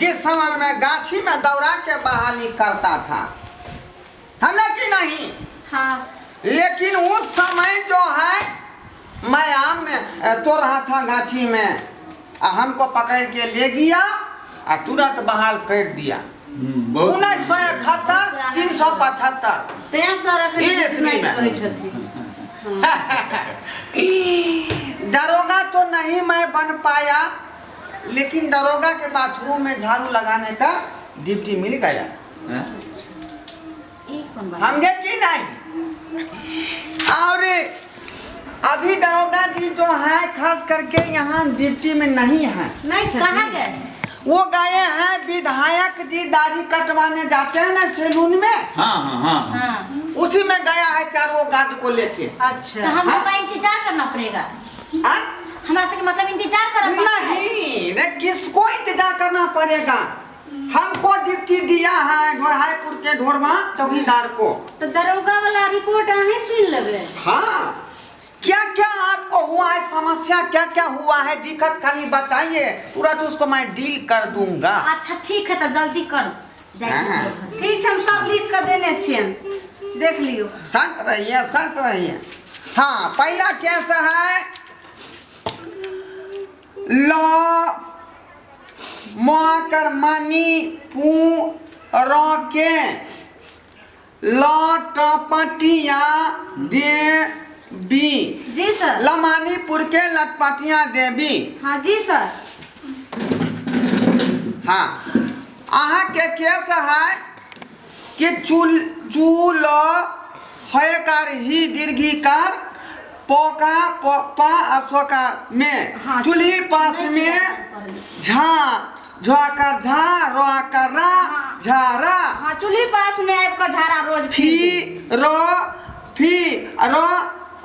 जिस समय में गाछी में दौड़ा के बहाली करता था, है कि नहीं? हाँ। लेकिन उस समय जो है मैं आम में तो रहा था गाछी में, आ हमको पकड़ के ले गया आ तुरंत बहाल कर दिया। 1971 375। तें सर अखन ई ईस्वी में। कहै छथिन। दरोगा तो नहीं मैं बन पाया, लेकिन दरोगा के बाथरूम में झाड़ू लगाने का ड्यूटी मिल गया। ई कोन बात? समझे कि नहीं? और अभी दरोगा जी जो है खास करके यहाँ ड्यूटी में नहीं है। नहीं छथिन। कहाँ गए? वो गए हैं विधायक जी दाढ़ी कटवाने जाते हैं ना सैलून में। हाँ हाँ हाँ हाँ। उसी में गया है चार वो गार्ड को लेके। अच्छा। तो हम हाँ? का इंतजार करना पड़ेगा। आ? हमारा से मतलब इंतजार करना पड़ता है। नहीं रे, किसको इंतजार करना पड़ेगा? हमको ड्यूटी दिया है घोड़ाईपुर के ढोरवा चौकीदार को। तो दरोगा वाला रिपोर्ट अहें सुन लेबै। हाँ, क्या क्या आपको हुआ है समस्या, क्या क्या हुआ है दिक्कत, खाली बताइए, तुरंत उसको मैं डील कर दूंगा। अच्छा ठीक है, तो जल्दी करो जाइए। हाँ। ठीक छै, हम सब लिख के देने छियनि, देख लियौ। शांत रहिए, शांत रहिए। हाँ, पहला केस है ल कर मानी पू र के लटपटिया देवी। जी सर। लमानीपुर के लटपटिया देवी। हाँ जी सर। हाँ, अहाँ के केस है कि चूल चूल हयकार ही दीर्घिकार पोका पा अशोका में। हाँ। चूल्ही पास में झा झा झा रो का रा झारा। हाँ, चूल्ही पास में आबि कऽ झाड़ा रोज फी रो फी रो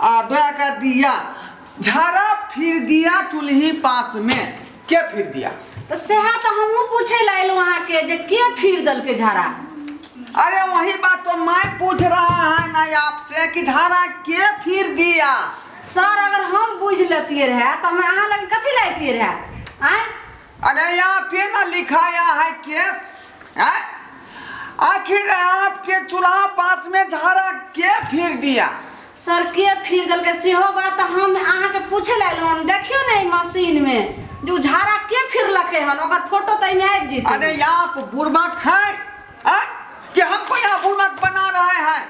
आ दोया का दिया, झारा फिर दिया चूल्ही पास में, के फिर दिया? तऽ सएह तऽ हमहूँ पूछै लए अयलहुँ अहाँके जे के फिर देलकै झाड़ा। अरे वही बात तो मैं पूछ रहा है ना आपसे कि झाड़ा के फिर दिया। सर अगर हम बुझि लेतियै रहए तऽ हम अहाँ लग कथी लए अयतियै रहए? आँय? अरे यहाँ पे ना लिखाया है केस है? आखिर आपके चूल्हा पास में झाड़ा के फिर दिया? सर के फिर देलकै सेहो बात तऽ हम अहाँके पूछै लए अयलहुँ हन। देखियौ ने एहि मशीनमे जे ओ झाड़ा के फिरलकै हन, ओकर फोटो तऽ एहिमे आबि जेतै। अरे आप बुड़बक है, हैं? कि हमको यहाँ बुड़बक बना रहे हैं?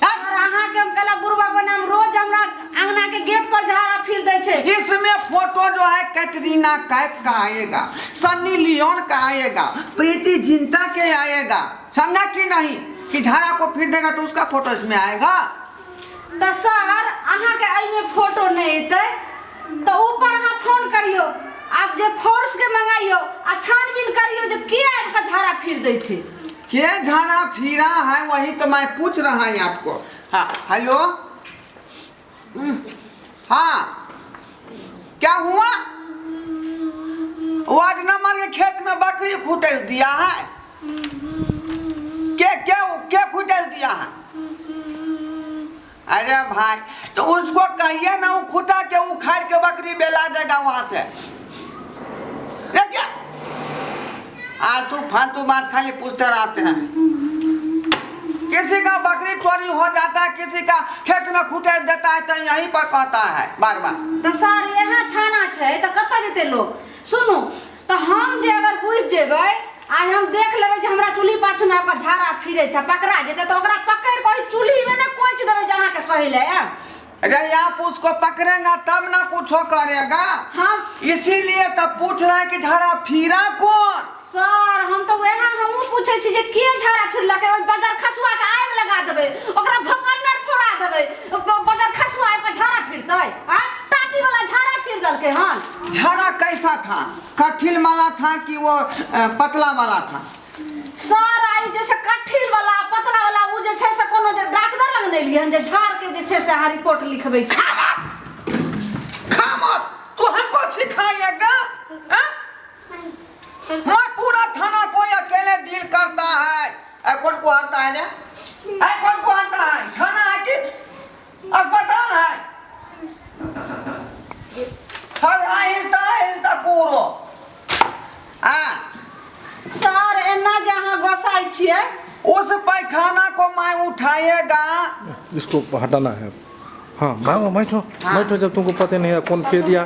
हैं? सर अहाँके हम कहला बुड़बक बनाम, रोज हमरा अंगना के गेट पर झाड़ा फिर दै छै। इसमें फोटो जो है कैटरीना कैफ का आएगा, सन्नी लियोन का आएगा, प्रीति जिंटा के आएगा, समझा कि नहीं? कि झाड़ा को फिर देगा तो उसका फोटो इसमें आएगा। तऽ सर अहाँके एहिमे फोटो नहि एतै तऽ ऊपर अहाँ फोन करियौ, आब जे फोर्स के मंगाइयौ आ छानबीन करियौ जे के आबि कऽ झाड़ा फिर दै छै। के झाड़ा फिरा है वही तो मैं पूछ रहा है आपको। हाँ हेलो, हाँ क्या हुआ? वार्ड नंबर के खेत में बकरी खुटेस दिया है। के के के खुटेस दिया है? अरे भाई तो उसको कहिए ना, वो खुटा के उखाड़ के बकरी बेला देगा वहां से। रे क्या आलतू फालतू बात खाली पूछते रहते हैं। किसी का बकरी चोरी हो जाता है, किसी का खेत में खुटे देता है तो यहीं पर कहता है बार बार। तऽ सर यहाँ थाना छै तऽ कतऽ जेतै लोक? सुनू तऽ हम जे अगर बुझि जेबै, आइ हम देख लेबै जे हमरा चूल्ही पाछूमे आबि कऽ झाड़ा फिरै छै, पकड़ा जेतै तऽ ओकरा पकड़ि कऽ ओहि चूल्हीमे ने कोचि देबै जे अहाँके कहै लए आयब। अरे आप उसको पकड़ेगा तब ना कुछो करेगा। हम इसीलिए तो पूछ रहा है कि झाड़ा फिरा कौन? सर हम तऽ वएह हमहूँ पूछै छी जे के झाड़ा फिरलकै। ओहि बजर खसुआके आगि लगा देबै, ओकरा भकन्नर फोड़ा देबै। बजर खसुआ आबि कऽ झाड़ा फिरतै? आँय, टाटी वाला झाड़ा फिर देलकै हन। झाड़ा कैसा था? कठिल वाला था कि वो पतला वाला था? सर I जे छै कठिल वाला पतला वाला ओ जे छै से कोनो जे डॉक्टर लग नहि एलियै हन जे झाड़ के जे छै से अहाँ रिपोर्ट लिखबै छी। खामोश, तू हमको सिखाएगा? हाँ? मैं पूरा थाना को अकेले डील करता है। ऐ कौन को हरता है रे? ऐ कौन को हरता है? थाना है कि अस्पताल है? हर आहिस्ता आहिस्ता कूरो। हाँ गोसाइ छियै। उस पैखाना को मैं उठाएगा। इसको हटाना है। हाँ बैठो बैठो, जब तुमको पता नहीं है कौन पे दिया।